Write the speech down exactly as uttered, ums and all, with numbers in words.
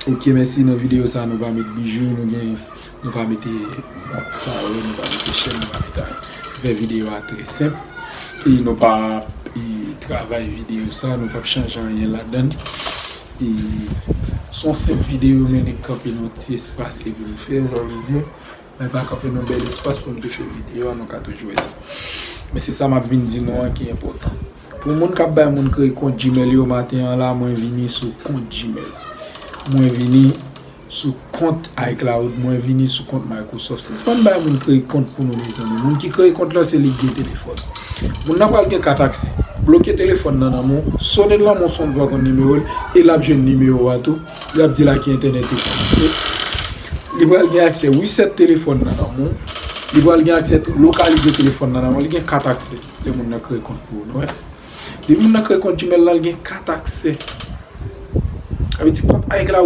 Ok, mèsi. Nan videyo sa, nou pa met bijou, nou gen, nou pa mete mont sa yo, nou pa mete chèn, nou pa mete anyen. Fè videyo a trè senp. E nou pa e, travay videyo sa, nou p ap chanje anyen ladan. E se yon senp videyo, men li kanpe nan yon ti espas epi nou fè, jan nou di. Mwen pa kanpe nan bèl espas pou m te fè videyo a, nou ka toujou wè sa. Men se sa m ap vin di nou an ki enpòtan. Pou moun k ap bay moun kreye kont Gmail yo maten an la, mwen vini sou kont Gmail. Mwen vini sou kont iCloud, mwen vini sou kont Microsoft. Sispann bay moun kreye kont pou nou, mezanmi. Moun ki kreye kont la, se li k gen telefòn. Moun nan pral gen kat aksè. Bloke telefòn nan nan men w, sonnen l nan men w san w pa konn nimewo l, e l ap jwenn nimewo a tou. Li ap di l a ki entènèt ou konekte. Li pral gen aksè reset telefòn nan nan men w. Li pral gen aksè lokalize telefòn nan nan men w. Li gen kat aksè. Lè moun nan kreye kont pou ou, nou wè. Depi moun nan kreye kont Gmail la, li gen kat aksè. Sa vle di kont iCloud la,